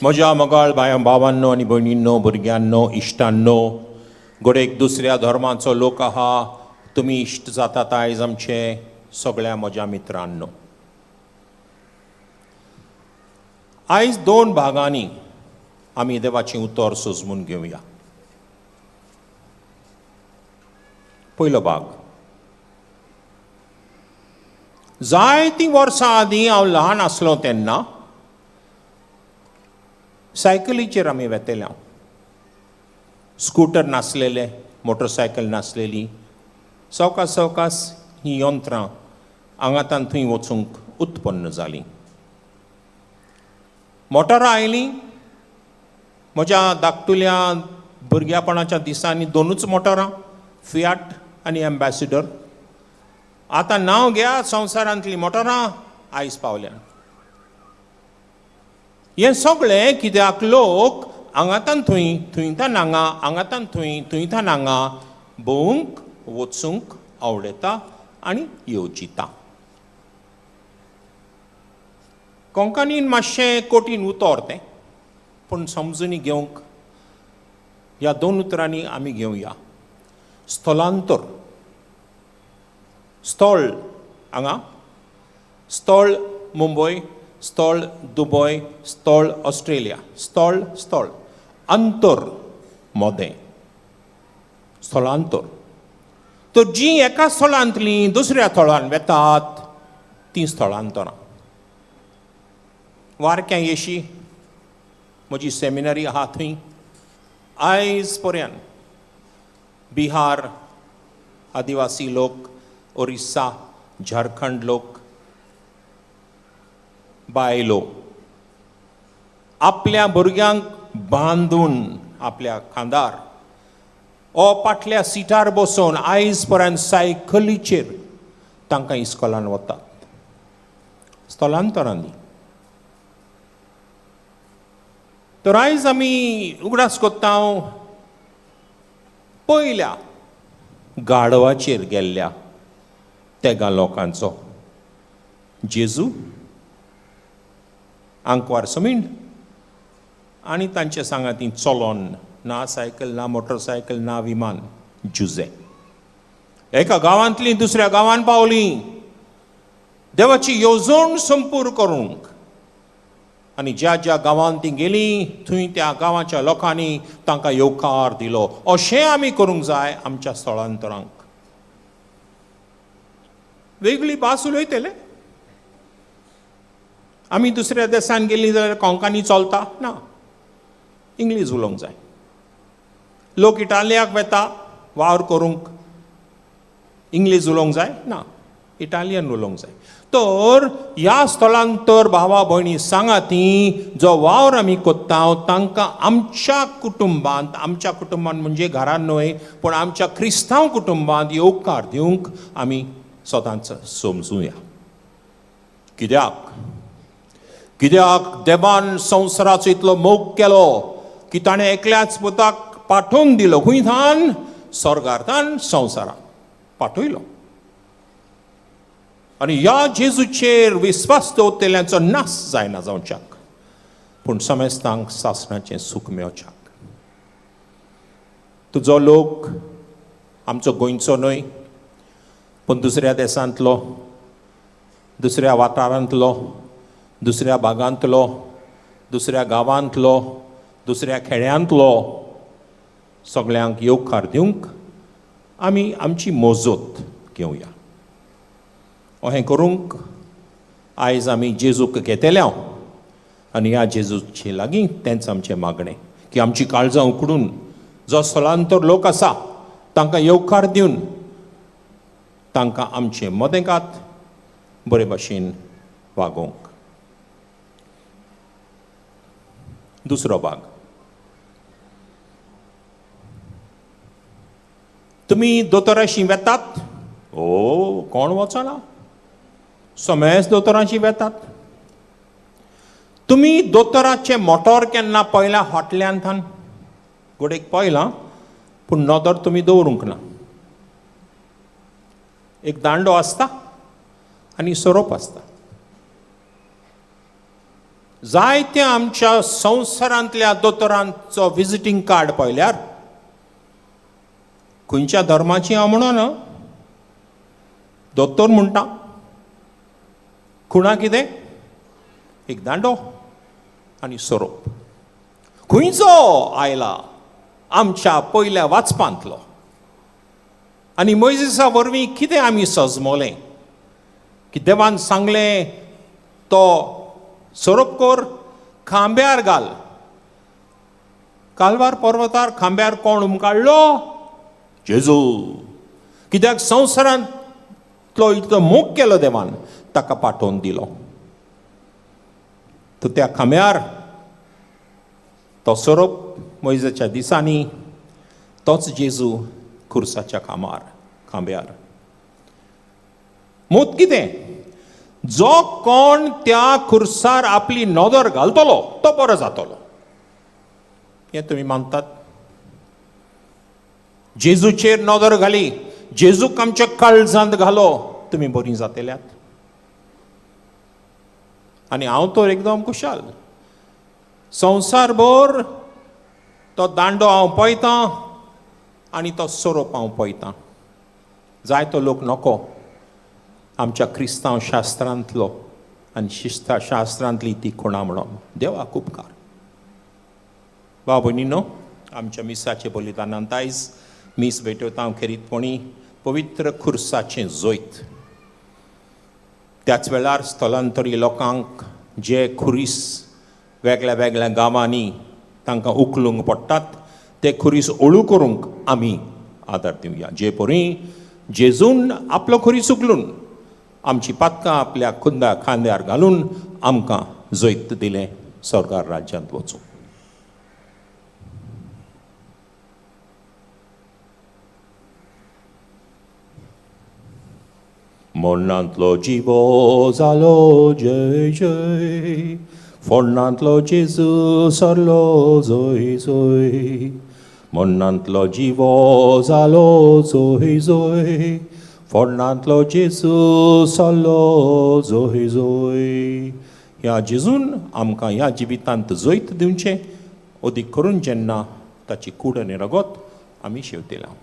म्हज्या मोगाळ भावांनो आनी भयणींनो, भुरग्यांनो, इश्टांनो, घडयेक दुसऱ्या धर्माचो लोक आहा, तुमी इश्ट जातात आयज आमचे सगळ्या म्हज्या मित्रांनो. आयज दोन भागांनी आमी देवाचें उतर सोजमून घेवया. पयलो भाग, जायतीं वर्सां आदीं हांव ल्हान आसलो तेन्ना सायकलीचेर आमी वेतेले. हांव स्कुटर नासलेले, मोटरसायकल नासलेली, सवकास सवकास हीं यंत्रां हांगातान थंय वचूंक उत्पन्न जालीं. मोटरां आयलीं. म्हज्या धाकटुल्या भुरग्यापणाच्या दिसांनी दोनूच मोटरां, फियाट आनी एम्बॅसिडर. आतां नांव घ्या संवसारांतलीं मोटरां आयज पावल्या. हें सगळें कित्याक लोक हांगातान थंय, थंयतान हांगा, हांगातान थंय, थंयतान हांगा भोंवूंक वचूंक आवडटा आनी येवजिता. कोंकणीन मातशें कठीण उतर तें, पूण समजुनी घेवंक ह्या दोन उतरांनी आमी घेवया. स्थलांतर, स्थळ हांगा, स्थळ मुंबय, स्थळ दुबय, स्थळ ऑस्ट्रेलिया, स्थळ स्थळ, अंतर मोदें, स्थलांतर. तर जीं एका स्थळांतलीं दुसऱ्या थळान वेतात तीं स्थलांतरां. वारक्यां येशी म्हजी सेमिनरी आहा थंय आयज पर्यंत बिहार आदिवासी लोक, ओरिस्सा, झारखंड लोक, बायलो आपल्या भुरग्यांक बांदून आपल्या खांदार ओ पाटल्या सिटार बसोवन आयज पर्यंत सायकलीचेर तांकां इस्कॉलान वतात. स्थलांतरांनी. तर आयज आमी उगडास कोत्ता पयल्या गाडवाचेर गेल्ल्या तेगा लोकांचो, जेजू, आंकवार समीण आनी तांचे सांगाती चलोन, ना सायकल, ना मोटरसायकल, ना विमान, जुजे. एका गांवांतली दुसऱ्या गांवान पावली देवाची येवजण संपूर्ण करूंक. आनी ज्या ज्या गांवांत ती गेली थंय त्या गांवाच्या लोकांनी तांकां येवकार दिलो. अशें आमी करूंक जाय आमच्या स्थलांतरांक. वेगळी भास उलयतले आमी दुसऱ्या देशान गेली जाल्यार कोंकणी चलता ना, इंग्लीश उलोवंक जाय. लोक इटालियाक वेता वावर करूंक, इंग्लीश उलोवंक जाय ना, इटालियन उलोवंक जाय. तर ह्या स्थलांतर भावा भयणी सांगा ती जो वावर आमी कोत्ता तांकां आमच्या कुटुंबांत, आमच्या कुटुंबांत म्हणजे घरान न्हय पूण आमच्या क्रिस्तांव कुटुंबांत येवकार दिवंक आमी सदांच समजुया. कित्याक कित्याक देवान संवसाराचो इतलो मोग केलो की ताणें एकल्याच पुताक पाठोवन दिलो. खंय थान? स्वर्गार्थान संवसारान पाठयलो. आनी ह्या जेजूचेर विस्वास दवरतल्यांचो नाश जायना जावच्याक, पूण समेस्तांक सासणाचें सूख मेळच्याक. तुजो लोक आमचो गोंयचो न्हय पूण दुसऱ्या देशांतलो, दुसऱ्या वाठारांतलो, दुसऱ्या भागांतलो, दुसऱ्या गांवांतलो, दुसऱ्या खेड्यांतलो, सगळ्यांक येवकार दिवंक आमी आमची मोजत घेवया. अहें करूंक आयज आमी जेजूक घेतल्या आनी ह्या जेजूचे लागीं तेंच आमचें मागणें की आमची काळजां उकडून जो स्थलांतर लोक आसा तांकां येवकार दिवन तांकां आमचें मदेंकात बरे भाशेन वागोवंक. दुसरो भाग, तुमी दोतोराशी वेतात? ओ कोण वचना, समेज दोतोरांशी वेतात. तुमी दोतोराचें मोटोर केन्ना पळयलां फाटल्यान थान? घडयेक पळयलां पूण नदर तुमी दवरूंक ना. एक दांडो आसता आनी सोरोप आसता. जायत्या आमच्या संवसारांतल्या दोतोरांचो विजिटींग कार्ड पळयल्यार खंयच्या धर्माची हांव म्हणना, दोतोर म्हणटा खुणा कितें, एक दांडो आनी सोरोप. खंयचो आयला आमच्या पयल्या वाचपांतलो. आनी मोयजेसा वरवीं कितें आमी सजमलें की देवान सांगलें तो सोरोप कर खांब्यार घाल. कालवार पर्वतार खांब्यार कोण उमकाडलो? जेजू. कित्याक संवसारांतलो इतलो मोग केलो देवान, ताका पाठोवन दिलो. तर त्या खांब्यार तो सोरोप मोयजेच्या दिसांनी, तोच जेजू खुर्साच्या खांबार खांब्यार. मोत कितें, जो कोण त्या खुर्सार आपली नदर घालतलो तो बरो जातलो. हें तुमी मानतात? जेजूचेर नदर घाली, जेजूक आमच्या काळजांत घालो, तुमी बरीं जातल्यात. आनी हांव तर एकदम खुशाल, संवसारभर तो दांडो हांव पळयतां आनी तो सोरोप हांव पळयतां. जायतो लोक नको आमच्या क्रिस्तांव शास्त्रांतलो आनी शिस्ता शास्त्रांतली ती खुणा म्हणून. देवाक उपकार. भाव भयणीनो, आमच्या मिसाचे बलिदानांत आयज मीस भेटवता हांव खेरीतपणी पवित्र खुर्साचें जैत. त्याच वेळार स्थलांतरी लोकांक जे खुरीस वेगळ्या वेगळ्या गांवांनी तांकां उखलूंक पडटात ते खुरीस ओळू करूंक आमी आदार दिवया. जे परी जेजून आपलो खुरीस उखलून आमची पातकां आपल्या खुंदा खांद्यार घालून आमकां जैत दिलें स्वर्गार राज्यांत वचूंक. मरणांतलो जिवो जालो जय जय, फोडणांतलो जेजू सरलो जय जय. मरणांतलो जिवो जालो जय जय, फोडणांतलो जेजू सरलो जय जय. ह्या जेजून आमकां ह्या जिवितांत जैत दिवचें, अदीक करून जेन्ना ताची कूड आनी रगत आमी शेवतेल्या.